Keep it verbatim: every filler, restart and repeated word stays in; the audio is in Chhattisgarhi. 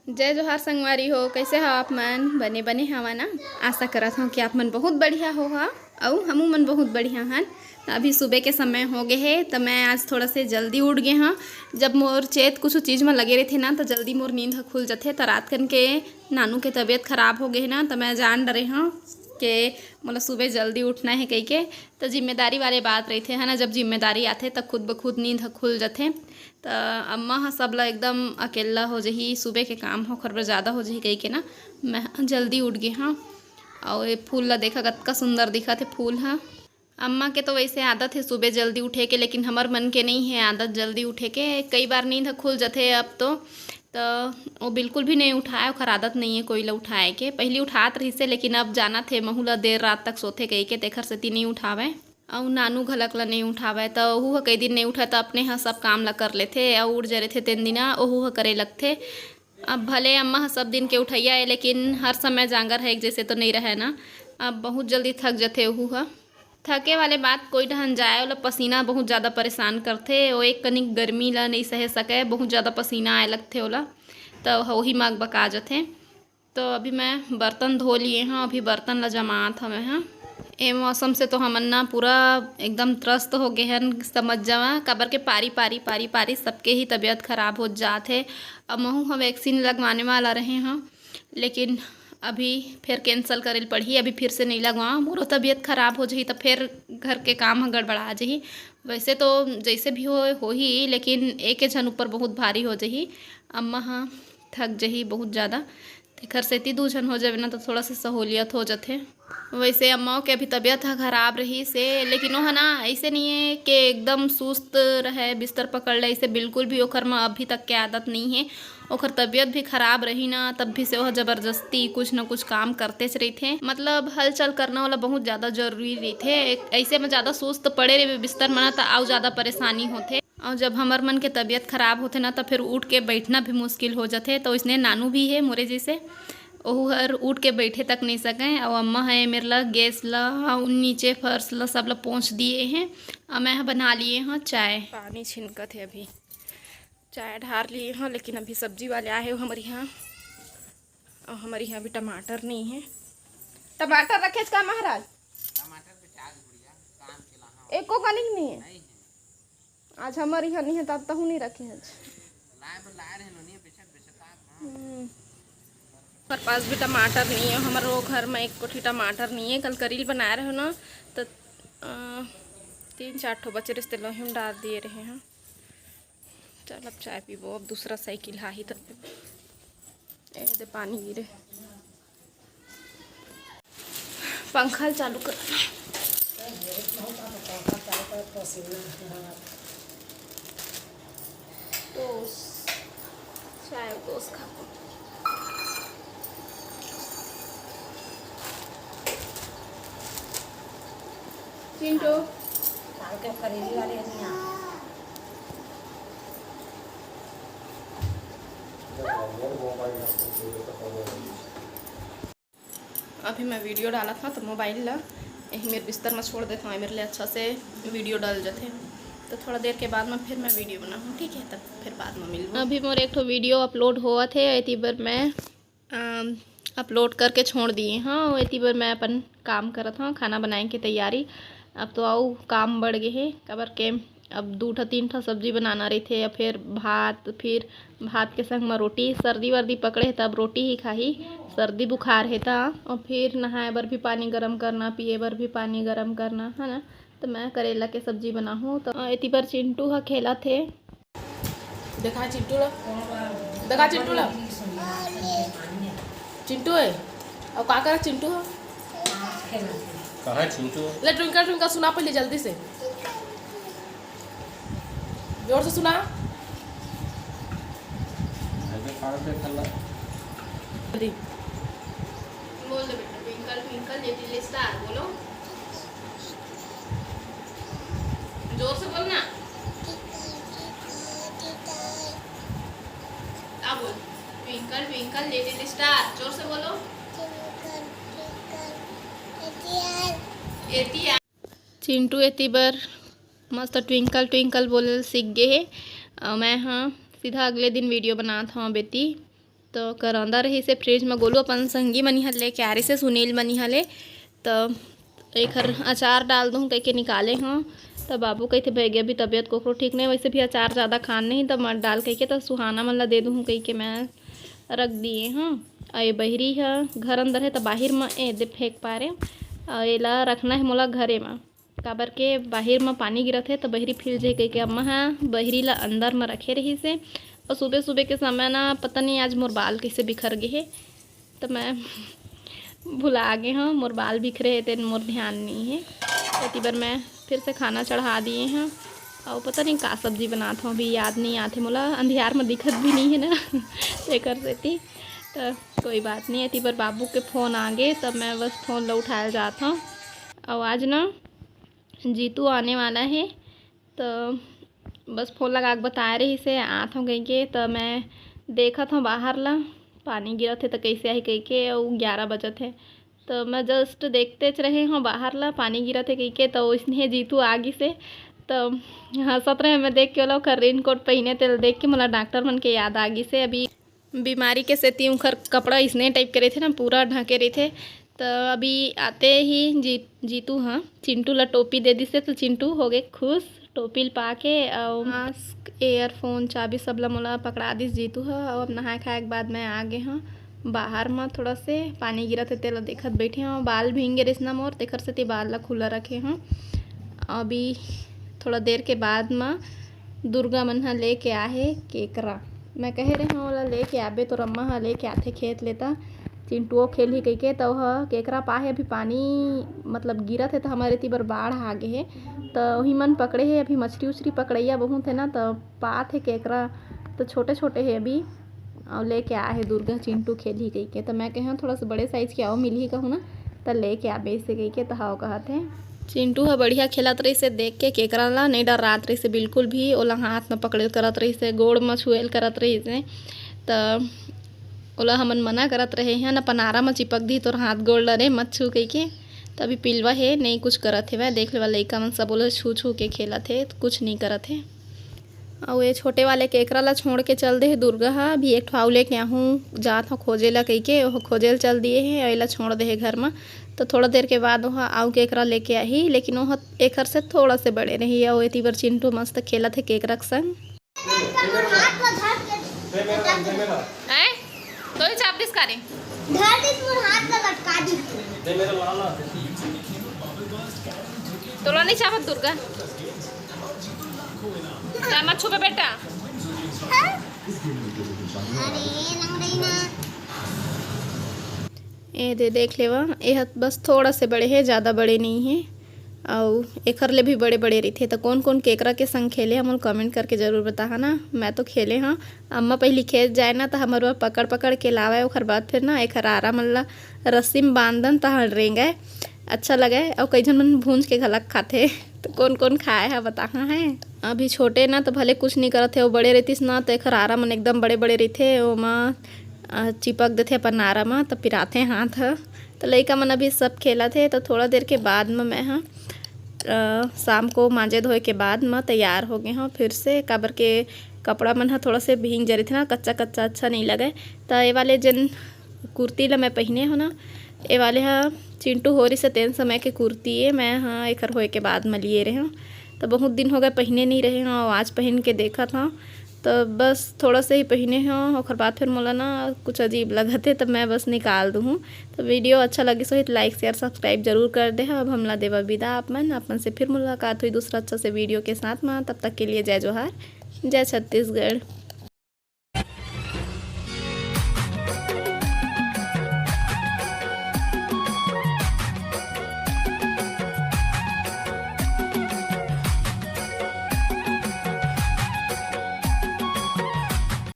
जय जोहार संगवारी हो, कैसे हो आप मन? बने बने हवा ना? आशा करत हूँ कि आप मन बहुत बढ़िया हो हा, अउ हमू मन बहुत बढ़िया हन। अभी सुबह के समय हो गए हे, तो मैं आज थोड़ा से जल्दी उठ गए हाँ। जब मोर चेत कुछ चीज में लगे रहते ना, तो जल्दी मोर नींद ह खुल जाथे। तो रात कन के नानू के तबीयत खराब हो गए हे ना, तो मैं जान डरे हाँ कि मोला सुबह जल्दी उठना है कह के। तो जिम्मेदारी वाले बात रहते है ना, जब जिम्मेदारी आथे, तो खुद ब खुद नींद ह खुल जाथे। त अम्मा ह सबला एकदम अकेल्ला हो जही, सुबह के काम ह ओखर बर ज़्यादा हो जही कहिके ना, मैं जल्दी उठ गे हँव। अउ ये फूल ला देखा, कतका सुंदर दिखत हे फूल ह। अम्मा के तो वैसे आदत हे सुबह जल्दी उठे के, लेकिन हमर मन के नहीं हे आदत जल्दी उठे के। कई बार नींद ह खुल जथे अब तो, त वो बिल्कुल भी नहीं उठाए, ओखर आदत नहीं हे कोई ला उठाए के। पहली उठात रहिसे, लेकिन अब जानत हे महू ला देर रात तक सोथे कहिके, तेखर सेती नहीं उठावे। अउ नानू घलक ल नइ उठावय, त ओहू ह कई दिन नइ उठय, त अपने ह सब काम ल कर लेथे, अउ उठ जरे थे तेन दिना ओहू ह करे लगथे। अब भले अम्मा ह सब दिन के उठैया ए, लेकिन हर समय जांगर ह एक जैसे तो नइ रहय ना। अब बहुत जल्दी थक जथे ओहू ह। थके वाले बात कोई डहन जाए, ओला पसीना बहुत ज़्यादा परेशान करथे। ओ एक कनिक गर्मी ल नइ सहे सकय, बहुत ज़्यादा पसीना आए लगथे ओला, त ओही म अकबका जथे। तो अभी मैं बर्तन धो लिए हँव, अभी बर्तन ला जमात हवं हाँ। ए मौसम से तो हमन ना पूरा एकदम त्रस्त हो गए हन, समझ जावा, काबर के पारी, पारी, पारी, पारी सबके ही तबीयत खराब हो जात हे। अब महू ह वैक्सीन लगवाने वाला रहे हँव, लेकिन अभी फिर cancel करे ल पड़ही, अभी फिर से नहीं लगवाओ, मोरो तबीयत खराब हो जही, त फिर घर के काम ह गड़बड़ा जही। वैसे तो जैसे भी हो, होही, लेकिन एक झन ऊपर बहुत भारी हो जही। अम्मा ह थक जही बहुत ज़्यादा, तेखर सेती दू झन हो जावे ना, तो थोड़ा सा सहूलियत हो जथे। वैसे अम्मा के अभी तबीयत ह खराब रहिस हे, लेकिन ओह ना ऐसे नहीं है कि एकदम सुस्त रहे, बिस्तर पकड़ ले, ऐसे बिल्कुल भी ओखर म अभी तक के आदत नहीं है। ओखर तबीयत भी खराब रही ना, तब भी से ओह जबरदस्ती कुछ न कुछ काम करतेच रहिथे। मतलब हलचल करना वाला बहुत ज़्यादा जरूरी रहिथे। ऐसे में ज़्यादा सुस्त पड़े रहिबे बिस्तर म ना, त अउ ज़्यादा परेशानी होथे। अउ जब हमर मन के तबीयत खराब होथे ना, त फिर उठ के बैठना भी मुश्किल हो जथे। तो इसने नानू भी हे मोरे जैसे, ओहू हर उठ के बैठे तक नहीं सके। अउ अम्मा हे मेरे ला गैस ला, अउ नीचे फर्श ला, सब ला पोंछ दिए हे। अउ मैं ह बना लिए हँव चाय। पानी छिनकत हे, अभी चाय ढार लिए हँव, लेकिन अभी सब्जी वाले आए हे हमर यहाँ। अउ हमर यहाँ अभी टमाटर नहीं है। टमाटर रखेच का महाराज? टमाटर के चार गुड़िया काम के लाहा। एको कनिक नहीं है। नहीं है। आज हमर यहाँ नहीं है, तब तहू नहीं रखे हच। लाए बर लाए रहे नोनी, बेचत बेचत आप, हाँ। हम्म। हमर पास भी टमाटर नहीं है, हमर वो घर में एक कोठी टमाटर नहीं है। कल करील बनाए रहे ना, तो अ, तीन चार ठो बचे रहिस, तेला ओही में डाल दिए रहे हैं। चल अब चाय पीबो, अब दूसरा साइकिल आही तब। ए दे पानी गिरे। पंखा ल चालू कर। टोस, चाय टोस खाबो। चिंटू। काल के करेली वाले हनिया। अभी मैं वीडियो डालत हँव, तो मोबाइल ला यही मेरे बिस्तर में छोड़ देत हँव, मेरे लिए अच्छा से वीडियो डल जथे। तो थोड़ा देर के बाद में फिर मैं वीडियो बनाहूँ, ठीक है? तब फिर बाद में मिलबो। अभी मोर एक ठो वीडियो अपलोड होवत हे, एती बर मैं, अम, अपलोड करके छोड़ दिए हँव। एती बर मैं अपन काम करत हँव, खाना बनाए के तैयारी। अब तो अउ काम बढ़ गे हे, काबर के अब दू ठा तीन ठा सब्जी बनाना रहिथे, या फिर भात, फिर भात के संग म रोटी। सर्दी वर्दी पकड़े हे, त अब रोटी ही खाही। सर्दी बुखार हे त। अउ फिर नहाए बर भी पानी गरम करना, पिए बर भी पानी गरम करना, है ना? त मैं करेला के सब्जी बनाहूँ। त एती बर चिंटू ह खेलत हे। देखा चिंटू ला, देखा चिंटू ला। चिंटू हे, अउ का करा चिंटू ह? कहाँ चिंटू? ले ट्विंकल ट्विंकल सुना पहले जल्दी से, जोर से सुना। जल्दी। बोल दे बेटा, ट्विंकल ट्विंकल लिटिल स्टार बोलो। जोर से बोलना। अब बोल, ट्विंकल ट्विंकल लिटिल स्टार, जोर से बोलो। एतिया। चिंटू एती बर मस्त ट्विंकल ट्विंकल बोले सीख गे हे। अउ मैं ह सीधा अगले दिन वीडियो बनात हँव बेटी। तो करौंदा रहिसे फ्रिज में, गोलू अपन संगी मन इहाँ लेके आ रहिसे, सुनील मन इहाँ ले। तो एखर अचार डाल दूँ कहिके निकाले हँव। तो बाबू कहिथे, "भैया, अभी तबीयत कोकरो ठीक नहीं, वैसे भी अचार ज़्यादा खान नहीं, तो मत डाल," कहिके तो सुहाना मन ला दे दूँ कहिके मैं रख दिए हँव। अउ ये बहिरी ह घर अंदर हे, तो बाहिर म ए दे फेंक पारे। अउ एला रखना हे मोला घरे म, काबर के बाहिर म पानी गिरत हे, तो बहिरी फिल जाही कहिके अम्मा ह बहिरी ला अंदर म रखे रहिसे। अउ सुबह सुबह के समय ना, पता नहीं आज मोर बाल कैसे बिखर गे हे, तो मैं भुला गे हँव, मोर बाल बिखरे हे, तेन मोर ध्यान नहीं हे। एती बर मैं फिर से खाना चढ़ा दिए हँव। अउ पता नहीं का सब्जी बनात हँव, अभी याद नहीं आत हे मोला, अंधियार म दिखत भी नहीं हे ना, तेकर सेती। तो कोई बात नहीं, एती बर बाबू के फोन आ गे, तब मैं बस फोन ला उठाए जात हँव। अउ आज ना जीतू आने वाला हे, तो बस फोन लगा के बताए रहिसे आत हँव कहिके, तो मैं देखत हँव बाहर ला, पानी गिरत हे तो कैसे आही कहिके, अउ ग्यारह बजत हे। तो मैं just देखतेच रहे हँव बाहर ला, पानी गिरत हे कहिके, तो ओइसने जीतू आ गिसे। तो हँसत रहे मैं देख के ओला, ओकर रेनकोट पहिने तेला देख के मोला डॉक्टर मन के याद आ गिसे। अभी बीमारी के सेती उंखर कपड़ा इसने टाइप के रहिथे ना, पूरा ढके रहिथे। तो अभी आते ही जी, जीतू ह चिंटू ला टोपी दे दिसे, तो चिंटू हो गे खुश टोपी ल पाके। अउ मास्क, ईयरफोन, चाबी सब ला मोला पकड़ा दिस जीतू ह। अउ अब नहाए खाए के बाद मैं आ गे हँव बाहर म, थोड़ा से पानी गिरत हे तेला देखत बैठे हँव। बाल भींग गे रहिस ना मोर, तेखर सेती बाल ला खुला रखे हँव। अभी थोड़ा देर के बाद म दुर्गा मन ह लेके आहे केकरा। मैं कहे रहे हँव ओला लेके आबे, तोर अम्मा ह लेके आथे खेत ले त चिंटुओ खेलही कहिके, त ओह केकरा पाहे अभी पानी मतलब गिरत हे, त हमर एती बर बाढ़ आ गे हे, त ओही मन पकड़े हे। अभी मछरी उछरी पकड़इया बहुत हे ना, त पात हे केकरा, त छोटे छोटे हे अभी। अउ लेके आए हे दुर्गा चिंटू खेलही कहिके, त मैं कहे हँव थोड़ा सा बड़े साइज के अउ मिलही कहूँ ना, त लेके आबे अइसे कहिके, त हव कहत हे। चिंटू ह बढ़िया खेलत रहिसे, देख के केकरा ला नहीं डर्रात रहिसे बिल्कुल भी। ओला हाथ म पकड़ेल करत रहिसे, गोड़ म छुएल करत रहिसे, त ओला हमन मना करत रहे हन, "अपन आरा म चिपक दिही तोर हाथ गोड़ ल रे, मत छू," कहिके। त अभी पिलवा हे, नहीं कुछ करत हेवय। देख लेवा, लइका मन सब ओला छू छू के खेलत हे, कुछ नहीं करत हे। अउ ये छोटे वाले केकरा ला छोड़ के चल दे हे दुर्गा ह। अभी एक ठो अउ लेके आहूँ, जात हँव खोजे ला कहिके, ओह खोजे ल चल दिए हे, अउ एला छोड़ दे हे घर म। तो थोड़ा देर के बाद ओह अउ केकरा लेके आही, लेकिन ओह एकर से थोड़ा से बड़े रही। अउ एती बर चिंटू मस्त खेलत हे केकरा के संग। हैं? तो ही चाप दिस का रे? धर दिस मोर हाथ ला लटका दिस। तोला नहीं चाहत दुर्गा? तै मत छुबे बेटा। हाँ? अरे लंगड़ई ना। ए दे देख लेवा, ए ह बस थोड़ा से बड़े हे, ज़्यादा बड़े नहीं हे। अउ एखर ले भी बड़े-बड़े रहिथे। त कोन-कोन केकरा के संग खेले हव, मोला comment करके जरूर बताहा ना। मैं तो खेले हँव। अम्मा पहिली खेत जाए ना, त हमर बर पकड़-पकड़ के लावय, ओखर बाद फिर ना एखर आरा मन ला रस्सी म बांधन, तहाँ रेंगय। अच्छा लगय। अउ कई झन मन भूंज के घलक खाथे। त कोन-कोन खाए हे, बताहा है। अभी छोटे ना, त भले कुछ नइ करत हे, अउ बड़े रहितिस ना, त एखर आरा मन एकदम बड़े-बड़े रहिथे, ओमा, अ, चिपक देथे अपन आरा म, त पिराथे हाथ ह। त लइका मन अभी सब खेलत हे, त थोड़ा देर के बाद म मैं ह, अ, शाम को मांजे धोए के बाद म तैयार हो गे हव फिर से, काबर के कपड़ा मन ह थोड़ा से भींग जरिथे ना, कच्चा-कच्चा अच्छा नइ लगय। त ए वाले जेन कुर्ती ल मैं पहिने हव ना, ए वाले ह चिंटू हो रिहिस तेन समय के कुर्ती ए, मैं ह एखर होए के बाद म लिए रेहेंव। त बहुत दिन हो गए पहिने नइ रहे हव, आज पहिन के देखत हव। त बस थोड़ा से ही पहिने हव, ओखर बाद फिर मोला ना कुछ अजीब लगत हे, त मैं बस निकाल दूहूँ। त video अच्छा लगिस होही त like, share, subscribe जरूर कर देहा। अब हमला देवा विदा आप मन, आप मन से फिर मुलाकात होही दूसरा अच्छा से video के साथ म। तब तक के लिए जय जोहार, जय छत्तीसगढ़।